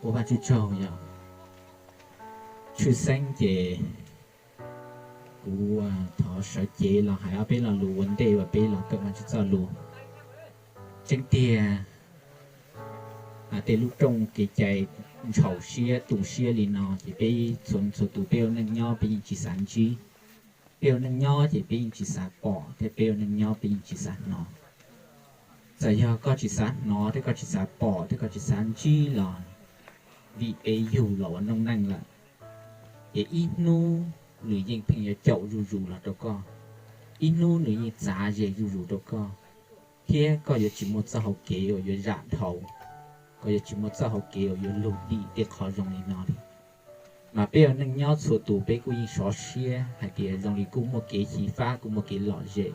Ua Vajtswv tsaug yog tshwj xeeb ces kuv thov sawv cev los hais ob peb lo lus ua ntej uas peb los kawm Vajtswv txoj lus. Tseeb tiag, tej lub rooj kev cai ntxhov siab tu siab li no ces peb txhua txhua tus peb ua neej nyob peb yeej tsis xav ntsib. Peb ua neej nyob ces peb yeej tsis xav pom thiab peb ua neej nyob peb yeej tsis xav hnov. Txawm yog koj tsis xav hnov thiab koj tsis xav pom thiab koj tsis xav ntsib los vim peb yug los ua noob neej lawm, ces ib hnub nws yeej pheej yuav caum zuj zus los rau koj, ib hnub nws yeej txav ze zuj zus rau koj, thiab koj yuav tsis muaj txoj hau kev uas yuav zam dhau, koj yuav tsis muaj txoj hau kev uas yuav lug dim tej qhov zoo li no li. Mas peb ua neej nyob txhua tus peb kuj yeej sov siab hais tias zoo li kuj muaj kev xyiv fab, kuj muaj kev lom zem,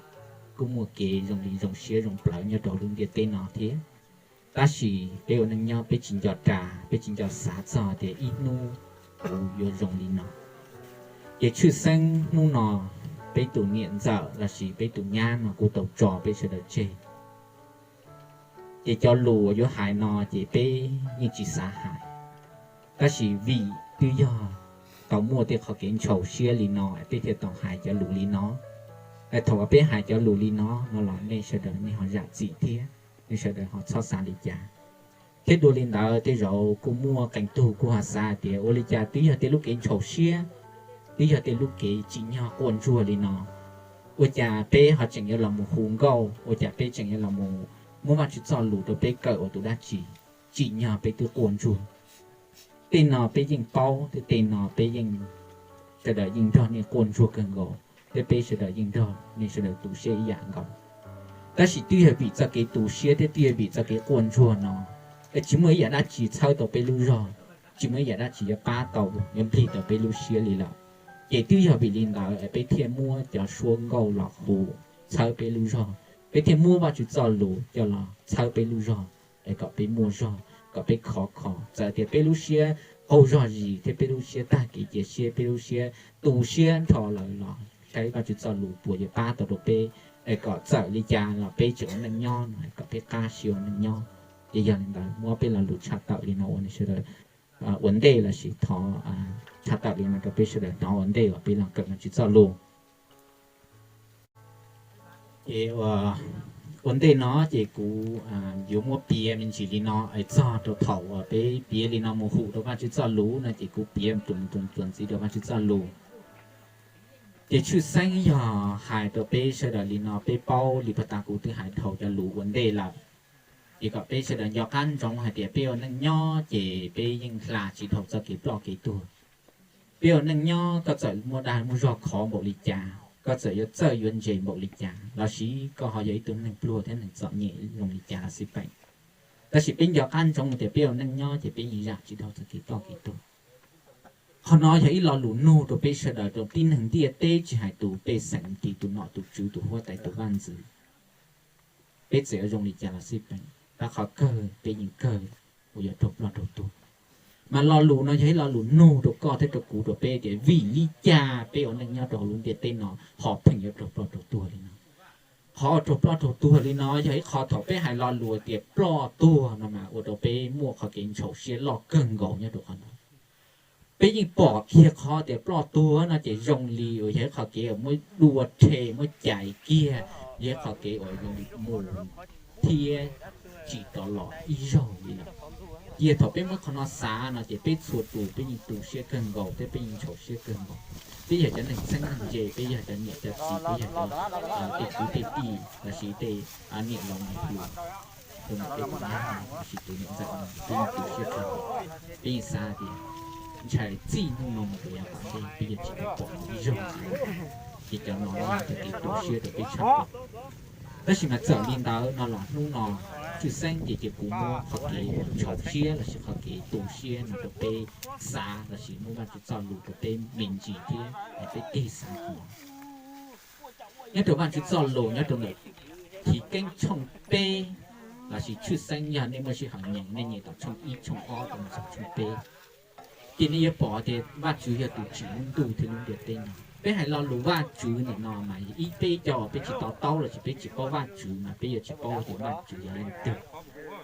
kuj muaj kev zoo li zoo siab zoo plawv nyob rau lub ntiaj teb no thiab. Tab sis peb ua neej nyob peb tsis nco ras, peb tsis nco xav txog tias ib hnub kuv yuav zoo li no. Ces tshwj xeeb hnub no peb tus niam ntxawm lossis peb tus nyab no kuj tau tso peb sawv daws tseg. Ces cov lus uas yuav hais no ces peb yeej tsis xav hais, tab sis vim twb yog tau muaj tej qhov kev ntxhov siab li no peb thiaj tau hais cov lus li no. Thaum uas peb hais cov lus li no no los nej sawv daws nej ho zam txim thiab, nej sawv daws ho txhob xav li cas. Thiab dua li ntawd tej zaum kuj muaj qee tug kuj ho xav tias ua li cas twb yog tej lub kev ntxhov siab, twb yog tej lub kev tsim nyog quaj ntsuag li no, ua cas peb ho tseem yuav los mus hu nkauj, ua cas peb tseem yuav los mus muab Vajtswv txoj lus rau peb kawm ua tus dab tsi, tsim nyog peb twb quaj ntsuag. Tej no peb yeej paub thiab tej no peb yeej, sawv daws yeej nrog nej quaj ntsuag kawg nkaus thiab peb sawv daws yeej nrog nej sawv daws tu siab ib yam nkaus. Tab sis twb yog vim txoj kev tu siab thiab twb yog vim txoj kev quaj ntsuag no, es tsis muaj ib yam dab tsi txhawb tau peb lub zog, tsis muaj ib yam dab tsi yuav pab tau yuav nplig tau peb lub siab li lawm. Ces twb yog vim li ntawd es peb thiaj muab cov suab nkauj los hu txhawb peb lub zog, peb thiaj muab Vajtswv txoj lus coj los txhawb peb lub zog es kom peb muaj zog, kom peb khov kho. Txawm tias peb lub siab qaug zog zis thiab peb lub siab tag kev cia siab, peb lub siab tu siab nrho lawm los saib Vajtswv txoj lus puas yuav pab tau rau peb es kom txawm li cas los peb tseem ua neej nyob no kom peb qab siab ua neej nyob. Ces yog li ntawd muab peb lo lus tshaj tawm li no ua nej sawv daws ua ntej lossis thov tshaj tawm li no rau peb sawv daws hnov ua ntej uas peb los kawm Vajtswv txoj lus. Ces ua ntej no ces kuv yuav muab piav me ntsis li no es txog rau thaum uas peb piav li no mus hum rau Vajtswv txoj lus no ces kuv piav mus tus tus ntxiv rau Vajtswv txoj lus. Ces tshwj xeeb yog hais rau peb sawv daws li no, peb paub li puag ta kuv twb hais dhau cov lus ua ntej lawm. Ces kom peb sawv daws nco qab ntsoov hais tias peb ua neej nyob ces peb yeej hla tsis dhau txoj kev ploj kev tuag. Peb ua neej nyob koj txawm muaj dag muaj zog khov npaum li cas, koj txawm yuav txawj yuav ntse npaum li cas lossis koj ho yog ib tug neeg pluag thiab neeg txom nyem zoo li cas los xij peem, tab sis peb nco qab ntsoov tias peb ua neej nyob ces peb yeej zam tsis dhau txoj kev ploj kev tuag. Qhov no yog ib lo lus nug rau peb sawv daws rau tib neeg ntiaj teb tsis hais tus pej xeem tis tus nom tus tswv tus huab tais tus vaj ntxwv. Peb txawm yuav zoo li cas los xij peem, tab qhov kawg peb yeej kawg uas yuav raug ploj raug tuag. Mas lo lus no yog ib lo lus nug rau koj thiab rau kuv rau peb tias vim li cas peb ua neej nyob rau hauv lub ntiaj teb no ho pheej yuav raug ploj raug tuag li no. Qhov uas raug ploj raug tuag li no yog ib qho thaum peb hais lo lus tias ploj tuag no mas ua rau peb muaj qhov kev ntxhov siab loj kawg nkaus nyob rau qhov no. Peb yeej pom kiag qhov tias ploj tuag no ces zoo li uas yog ib qho kev uas muab dua rhe muab cais kiag, yog ib qho kev uas zoo li mus thiab tsis rov los ib zaug li lawm. Ces yog thaum peb muab qhov no xav no ces peb txhua tus peb yeej tu siab kawg nkaus thiab peb yeej ntxhov siab kawg nkaus. Peb yog cov neeg txheeb neeg ze, peb yog cov niam cov txiv, peb yog cov tej kwv tej tij lossis tej niam laus nus hluas, tus niam tsev tus nyab lossis tus niam ntxawm no peb yeej tu siab kawg nkaus. Peb yeej xav tias ntshai txij hnub no mus rau yav tom ntej peb yuav tsis tau pom ib zaug ntxiv. Ces cov no yog cov kev tu siab rau peb tshaj plaws. Tab sis mas txawm li ntawd no los hnub no tshwj xeeb ces ces kuv muab qhov kev uas ntxhov siab lossis qhov kev tu siab no rau peb xav lossis muab Vajtswv txoj lus rau peb me ntsis thiab es peb tig xav qhov no. Nyob rau Vajtswv txoj lus nyob rau ntawm Chiv Keeb tshooj peb lossis tshwj xeeb yog nej muaj sij hawm nyeem nej nyeem tom tshooj ib tshooj ob rau mus txog tshooj peb, ces nej yuav pom tias Vajtswv yog tus tsim lub ntuj thiab lub ntiaj teb no. Peb hais lo lus Vajtswv ntawm no mas ib peb cov peb tsis to taub lossis peb tsis paub Vajtswv mas peb yuav tsis paub tias Vajtswv yog leej twg.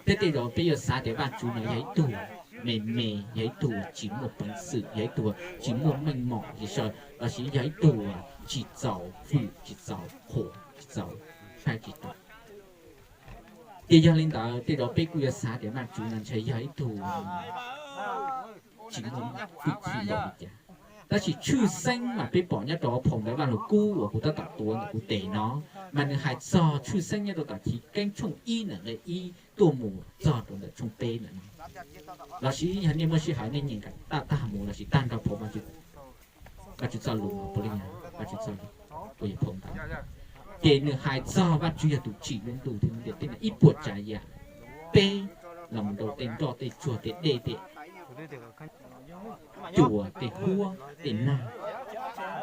Thiab tej zaum peb yuav xav tias Vajtswv no yog ib tug me me, yog ib tug tsis muaj peev xwm, yog ib tug tsis muaj meej mom, lossis yog ib tug tsis txaus hwm, tsis txaus qhuas, tsis txaus saib tsis taus. Ces yog li ntawd tej zaum peb kuj yuav xav tias Vajtswv no ntshe yog ib tug tsis muaj hwj chim npaum li cas. Tab sis tshwj xeeb mas peb pom nyob rau phau ntawv Vaj Lug Kub uas kuv tab tom tuav ntawm kuv tes no, mas nws hais txog tshwj xeeb nyob rau tom Chiv Keeb tshooj ib ntawm nqe ib tuaj mus txog rau ntawm tshooj peb ntawm no. Lossis yog nej muaj sij hawm nej nyeem tag tag mus lossis tag nrho phau Vajtswv txoj lus, Vajtswv txoj lus, Vajtswv txoj lus uas yog phau ntawv, ces nws hais txog Vajtswv yog tus tsim lub ntuj thiab lub ntiaj teb no ib puas tsav yam, peb los mus rau tej nroj tej tsuag tej dej tej cua tej huab tej nag,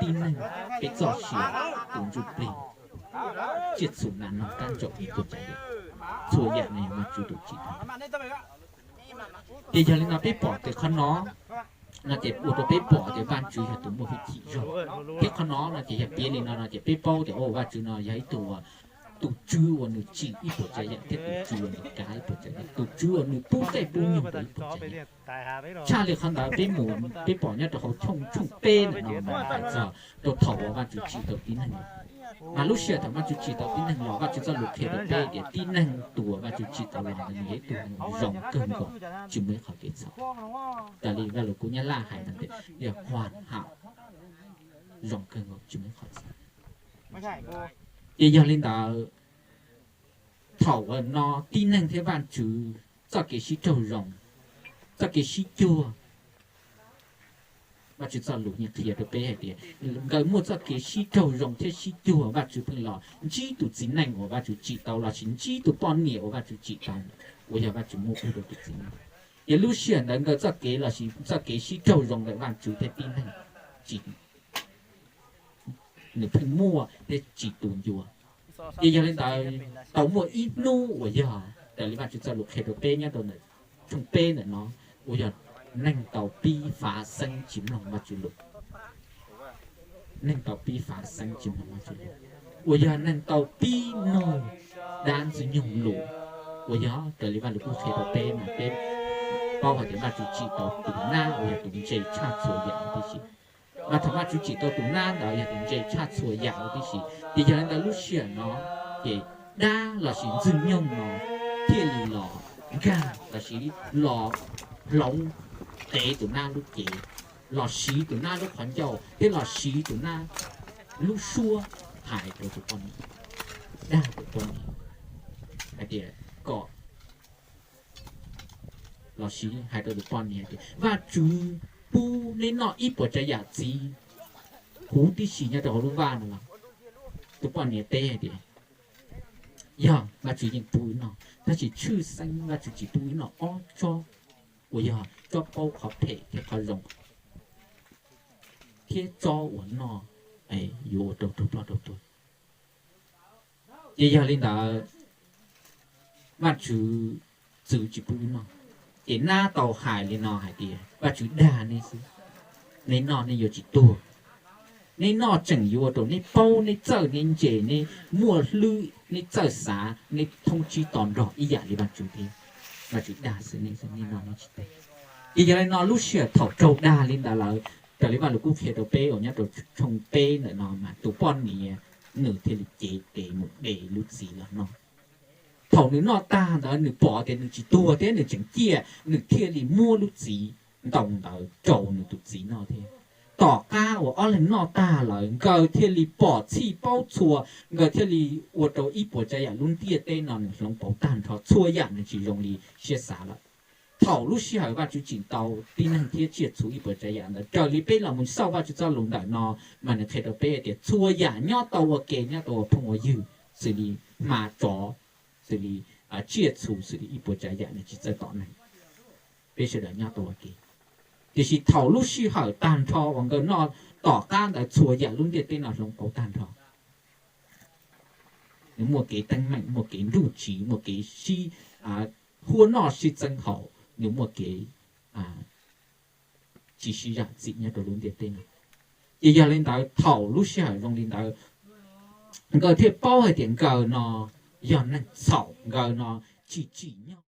tib neeg, peb txoj sia, tus ntsuj plig, tsiaj txhu nas noog kab ntsaum ib puas tsav yam, txhua yam no yog Vajtswv tus tsim tau. Ces yog li no peb pom tias qhov no no ces ua rau peb pom tias Vajtswv yog tus muaj hwj chim zog. Thiab qhov no no ces yog piav li no no ces peb paub tias o Vajtswv no yog ib tug, tus Tswv uas nws tsim ib puas tsav yam thiab tus Tswv uas nws kav ib puas tsav yam, tus Tswv uas nws pub caij pub nyoog rau ib puas tsav yam. Tshaj li qhov ntawd peb mus peb pom nyob rau hauv tshooj, tshooj peb ntawm no mas hais txog rau thaum uas Vajtswv tsim tau tib neeg los. Mas lub sij hawm thaum Vajtswv tsim tau tib neeg los Vajtswv txoj lus qhia rau peb tias tib neeg tus uas Vajtswv tsim tau los ntawd nws yog ib tug zoo kawg nkaus, tsis muaj ib qho kev txhaum. Raws li Vaj Lug Kub Nyab Laj hais ntawd tias yog hoàn hảo, zoo kawg nkaus tsis muaj ib qho txhaum. Ces yog li ntawd thaum no tib neeg thiab Vajtswv txoj kev sib raug zoo, txoj kev sib cuag, Vajtswv txoj lus yeej qhia rau peb hais tias nkawd muaj txoj kev sib raug zoo thiab sib cuag, Vajtswv pheej los ntsib tus txiv neej uas Vajtswv tsim tau lossis ntsib tus poj niam uas Vajtswv tsim tau uas yog Vajtswv muab pub rau tus txiv neej. Ces lub sij hawm ntawd nkawd txoj kev lossis txoj kev sib raug zoo ntawm Vajtswv thiab tib neeg tsis, nws pheej muaj thiab tsis tu ncua. Ces yog li ntawd tau muaj ib hnub uas yog raws li Vajtswv txoj lus qhia rau peb nyob rau ntawm tshooj peb ntawm no, uas yog neeg tau pib fav xeeb tsis mloog Vajtswv lus. Neeg tau pib fav xeeb tsis mloog Vajtswv lus, uas yog neeg tau pib mloog dab Ntxwg Nyoog lus, uas yog raws li Vaj Lug Kub qhia rau peb mas peb paub hais tias Vajtswv tsim tau tus nab uas yog tus ntse tshaj txhua yam huv tib si. Mas thaum Vajtswv tsim tau tus nab ntawd yog tus ntse tshaj txhua yam huv tib si, ces yog li ntawd lub sij hawm no ces dab lossis Ntxwg Nyoog no thiaj li los nkag lossis los hloov qev tus nab lub cev, los siv tus nab lub qhov ncauj thiab los siv tus nab lub suab hais rau tus poj niam, dag tus poj niam hais tias kom, los siv hais rau tus poj niam tias Vajtswv pub neb noj ib puas tsav yam txiv huv tib si nyob rau hauv lub vaj no los? Tus poj niam teb hais tias yog, Vajtswv yeej pub wb noj, tab sis tshwj xeeb Vajtswv tsis pub wb noj ob tsob, uas yog tsob paub qhov phem thiab qhov zoo, thiab tsob uas noj yuav ua rau raug ploj raug tuag. Ces yog li ntawd Vajtswv txwv tsis pub wb noj. Ces nab tau hais li no hais tias Vajtswv dag neb xwb, neb noj neb yuav tsis tuag. Neb noj tseem yuav ua rau neb paub, neb txawj, neb ntse, neb muaj hlwb, neb txawj xav, neb thoob tsib to nrog ib yam li Vajtswv thiab. Vajtswv dag xwb, neb noj neb tsis tuag. Ces yog li no lub sij hawm thaum raug dag li ntawd lawm, raws li Vaj Lug Kub qhia rau peb uas nyob rau tshooj peb ntawm no mas tus poj niam nws thiaj li cev tes mus de lub txiv los noj. Thaum nws noj tag ntawd nws pom tias nws tsis tuag thiab nws tseem ciaj, nws thiaj li muab lub txiv ntoo ntawd rau nws tus txiv noj thiab. Tom qab uas ob leeg noj tag lawm nkawd thiaj li pom txhij paub txhua, nkawd thiaj li ua rau ib puas tsav yam lub ntiaj teb no nws hloov pauv tag nrho, txhua yam nws tsis zoo li siab xav lawm. Thaum lub sij hawm Vajtswv tsim tau tib neeg thiab tsiaj txhu ib puas tsav yam ntawd, raws li peb los mus xauj Vajtswv txoj lus ntawm no, mas nws qhia rau peb hais tias txhua yam nyob tau ua ke, nyob tau ua phooj ua ywg, xws li hma tsov, xws li tsiaj txhu, xws li ib puas tsav yam nws tsis txawj tom neeg, peb sawv daws nyob tau ua ke. Tiam sis thaum lub sij hawm tag nrho uas nkawd noj tom qab ntawd txhua yam lub ntiaj teb no hloov pauv tag nrho. Nws muaj kev teeb meem, muaj kev nruj tsiv, muaj kev sib huab noj sib txeeb haus, nws muaj kev tsis sib zam txim nyob rau lub ntiaj teb no. Ces yog li ntawd thaum lub sij hawm zoo li ntawd, nkawd thiaj paub hais tias nkawd no yog neeg txhaum, nkawd no tsis tsim nyog